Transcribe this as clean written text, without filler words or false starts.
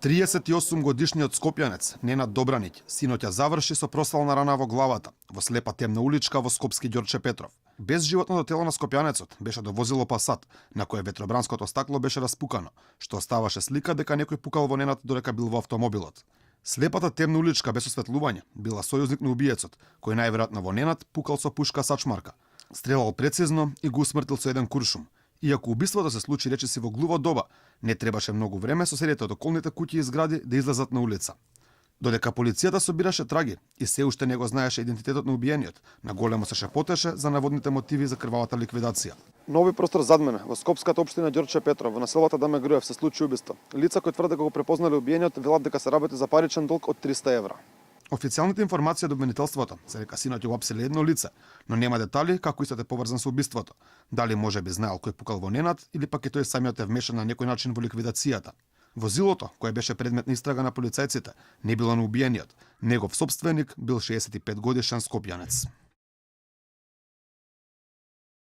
38-годишниот скопјанец Ненад Добраниќ синоќа заврши со прострелна рана во главата во слепа темна уличка во скопски Ѓорче Петров. Без животното тело на скопјанецот беше до возило Пасат, на кое ветробранското стакло беше распукано, што оставаше слика дека некој пукал во Ненад додека бил во автомобилот. Слепата темна уличка без осветлување била сојузник на убиецот, кој најверојатно во Ненад пукал со пушка сачмарка. Стрелал прецизно и го усмртил со еден куршум. Иако убиството се случи речиси во глуво доба, не требаше многу време соседите од околните куќи и згради да излезат на улица. Додека полицијата собираше траги и се уште не го знаеше идентитетот на убиениот, наголемо се шепотеше за наводните мотиви за крвавата ликвидација. Нови простор зад мене, во скопската општина Ѓорче Петров, во населбата Даме Груев се случи убиство. Лица кои тврде дека го препознали убиениот велат дека се работи за паричен долг од 300 евра. Официјалните информации од обвинителството се дека синот ја апсили едно лице, но нема детали како истот е поврзан со убиството. Дали може би знаел кој пукал во Ненад или пак и тој самиот е вмешан на некој начин во ликвидацијата. Возилото, кое беше предмет на истрага на полицајците, не било на убиениот. Негов сопственик бил 65 годишен скопјанец.